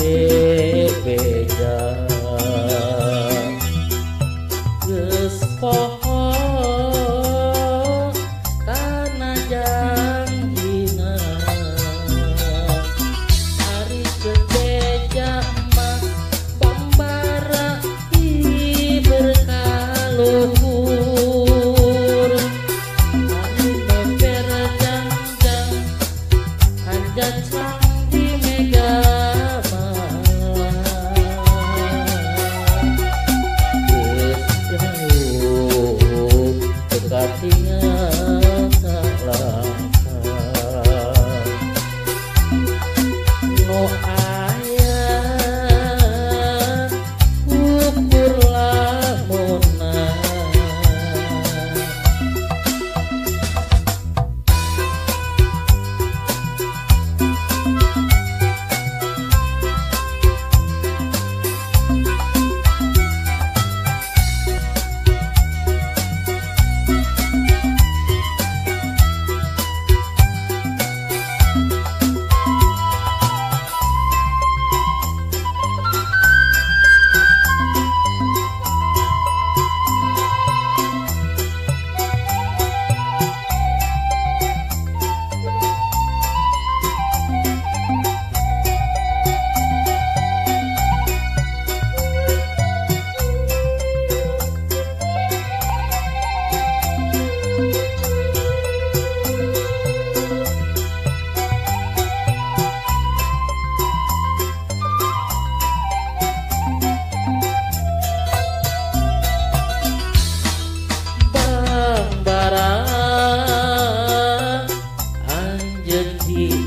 bebeja geus poho kana janjina ari bebeja mah bambara ti berkaluhur ari meper jangjang hanjacang di mega no aya ukur lamuna.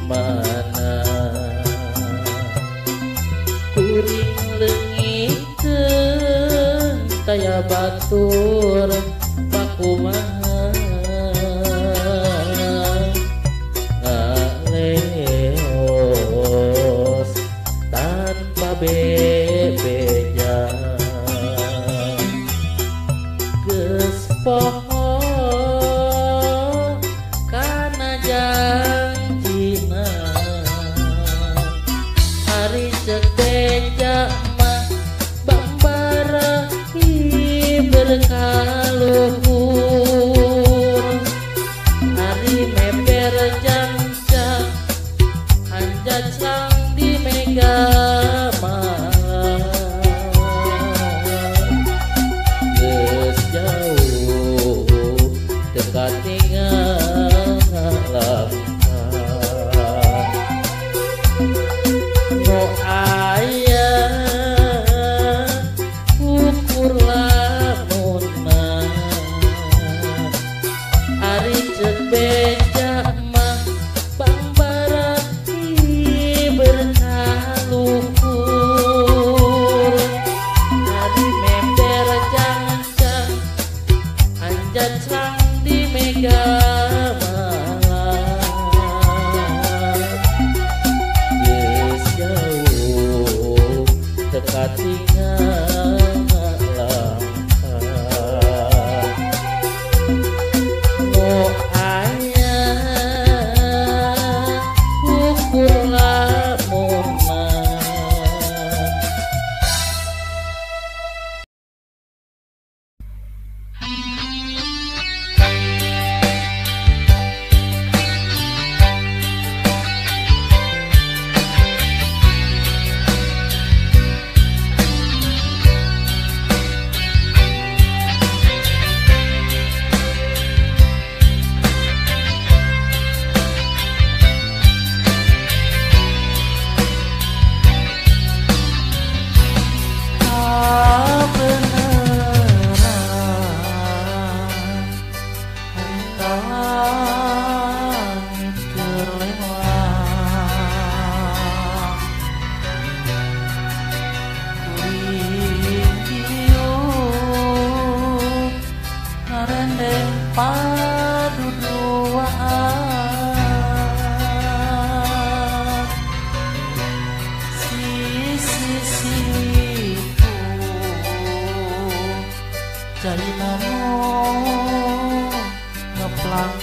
Mana kuring leungiteun taya batur pakumaha ngaleos tanpa bebeja geus poho kana janjina ari ceuk beja mah bambara berkaluhur ari meper jangcang hanjacang di mega mah geus jauh teu katingal langkah no aya ukur lamuna ari ceuk beja mah bambara ti berkaluhur ari meper jangcang hanjacang di mega katingal langkah no aya ukur lamuna.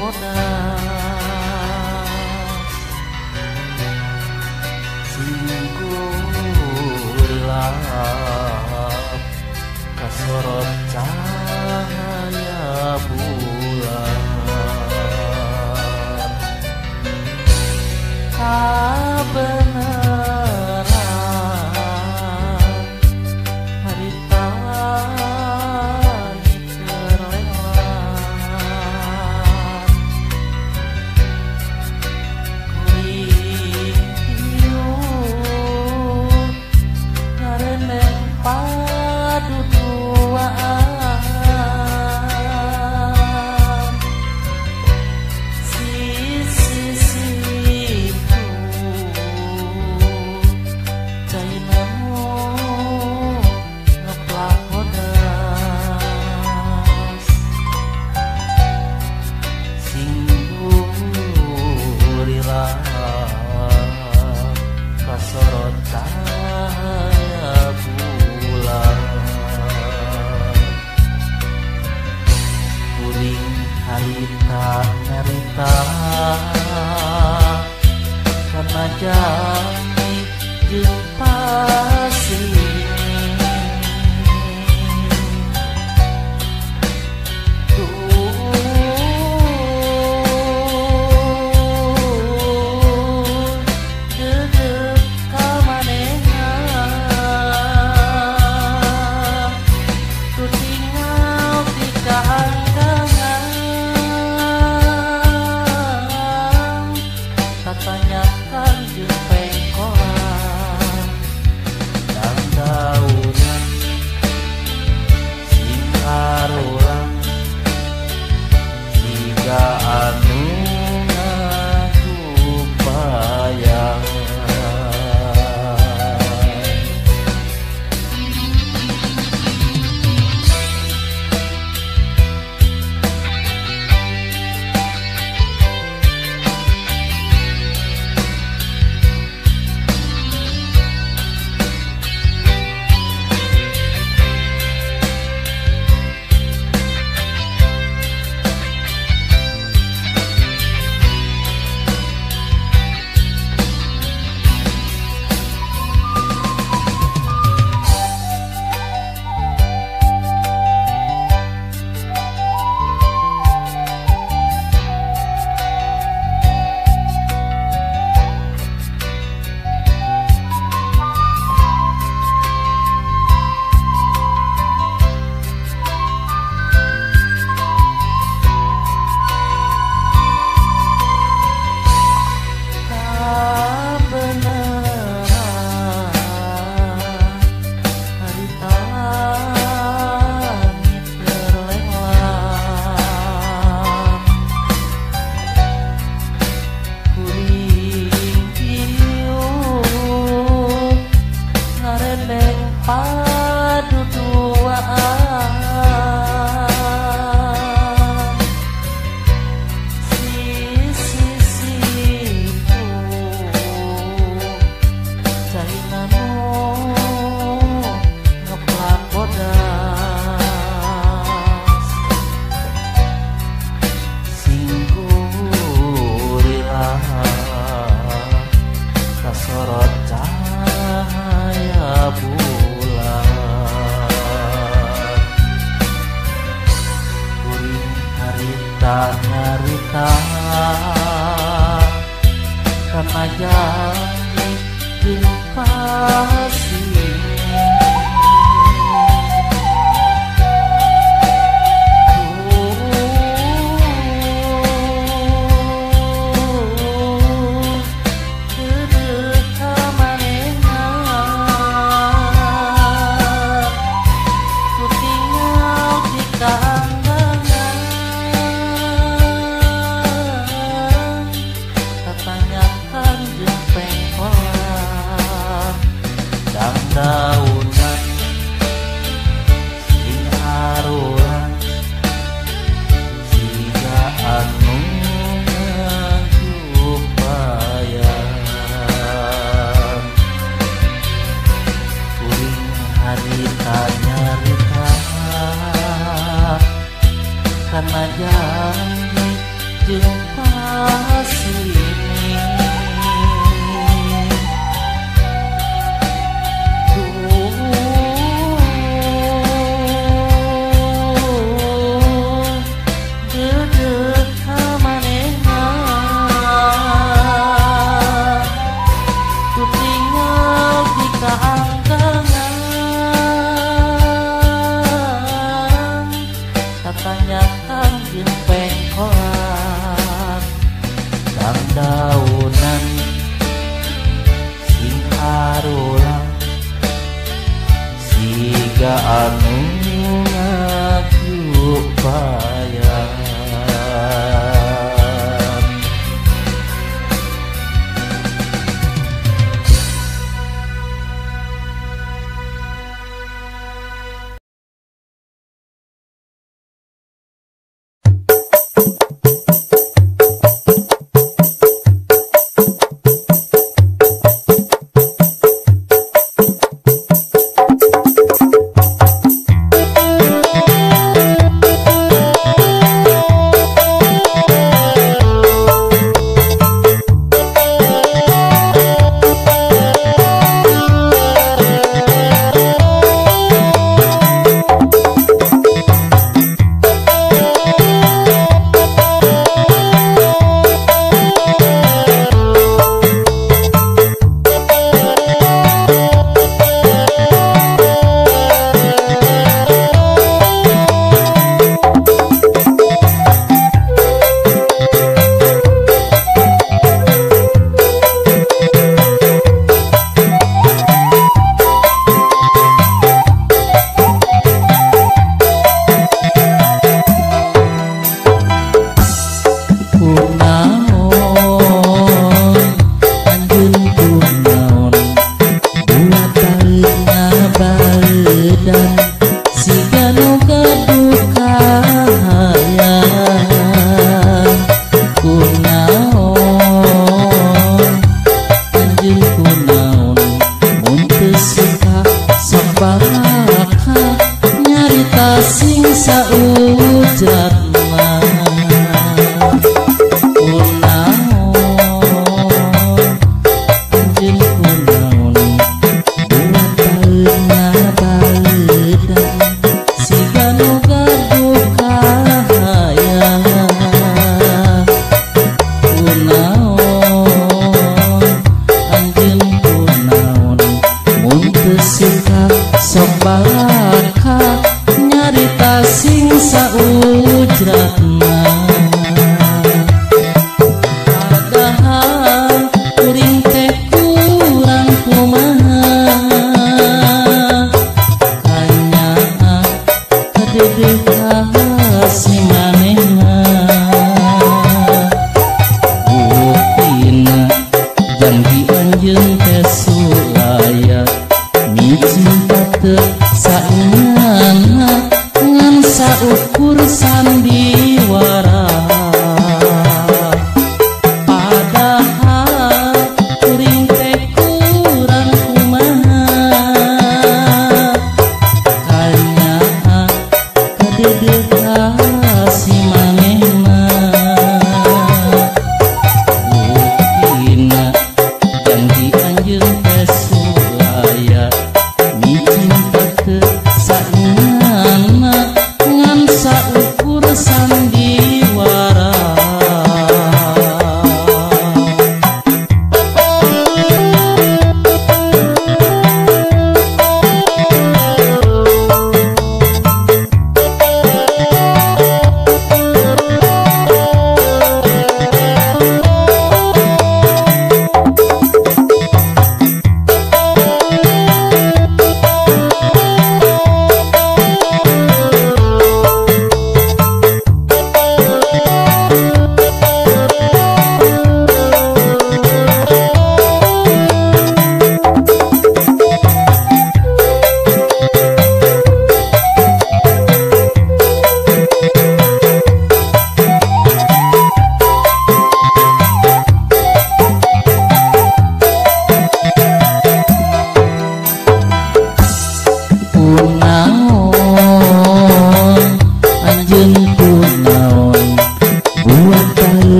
Bodas. Singgung Kasorot cahaya bulan. Kabeneran harita keur lewat, kuring hiup ngareneng paduduaan. Sisi situ caina nu ngeplak bodas, sing gurirap kasorot cahaya bulan. Kuring harita nyarita kana janji jeung pasini. Duh deudeuh ka manehna, tutinggal ti kaangkangan, tatanyakan jeung pengkolan dandaunan sing arulang siga anu ngagupayan. Kabeneran harita langit keur lewat, kuring hiup ngareneng paduduaan. Sisi situ caina nu ngeplak bodas, sing gurirap kasorot cahaya bulan. Kuring harita nyarita kana janji jeung pasini. Duh deudeuh ka manehna, tutinggal ti kaangkangan, tatanyakan jeung pengkolan dandaunan sing arulang siga anu ngagupayan. Kuring harita nyarita kana janji jeung pasini. Duh Aya anu ngakupayan.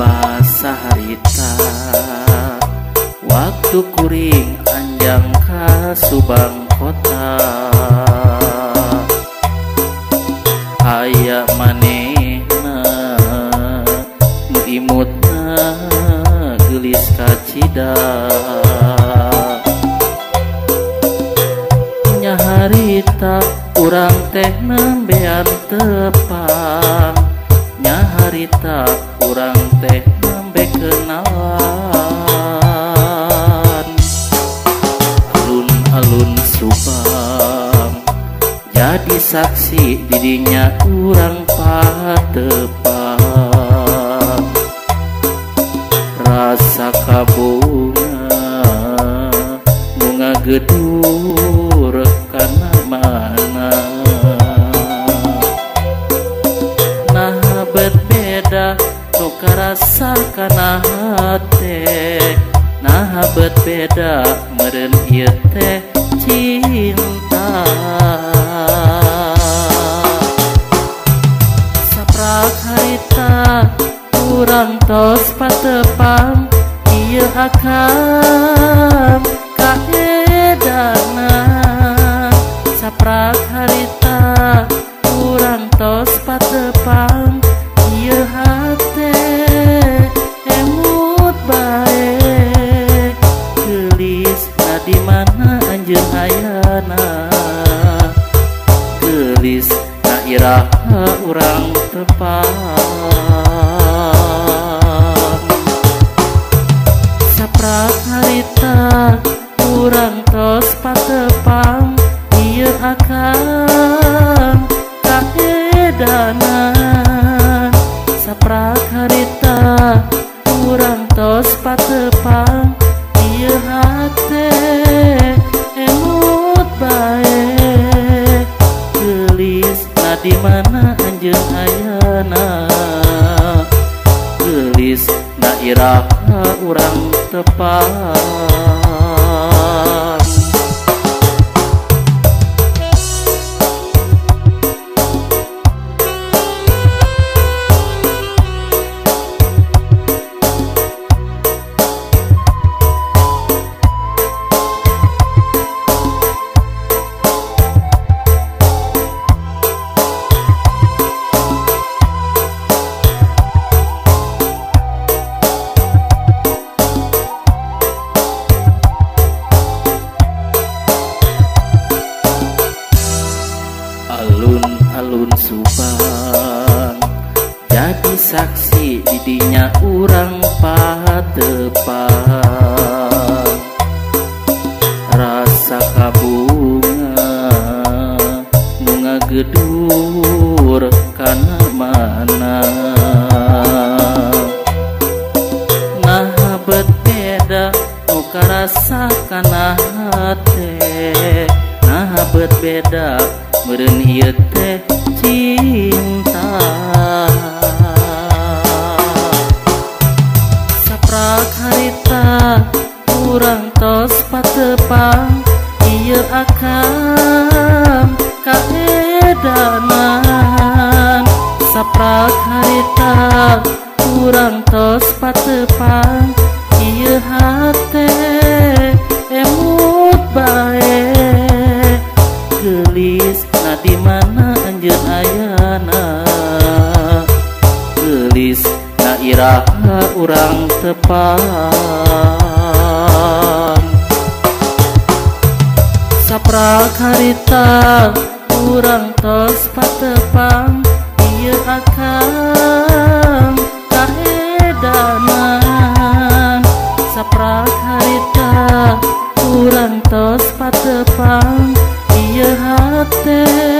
Basa harita waktu kuring anjang ka Subang kota. Aya manehna nu imutna geulis kacida. Nya harita urang teh nembean tepang, nya harita urang teh nembe kenalan. Alun-alun Subang jadi saksi didinya urang patepang. Rasa kabunga bunga gedur kana mana. Nah bet beda nu karasa kana hate, nah bet beda meureun ieu teh cinta. Saprak harita urang tos patepang, ieu akang kaedana. Saprak harita urang tos patepang, ieu hate emut bae. Geulis na di mana anjeun ayana, geulis na iraha urang tepang. Saprak harita urang tos patepang, ieu akang kaedana. Saprak harita urang tos patepang, ieu hate emut bae. Geulis na di mana anjeun ayana, geulis na iraha urang tepang. Alun-alun Subang jadi saksi didinya urang patepang. Rasa kabunga bunga gedur kana mana. Nah bet beda nu karasa kana hate, nah bet beda meureun ieu teh cinta. Saprak harita urang tos patepang, ieu akang kaedanan. Saprak harita urang tos patepang, ieu hate emut bae. Geulis na di mana anjeun ayana, geulis na iraha urang tepang. Saprak harita urang tos patepang, ieu akang kaedanan. Saprak harita urang tos patepang, ieu hate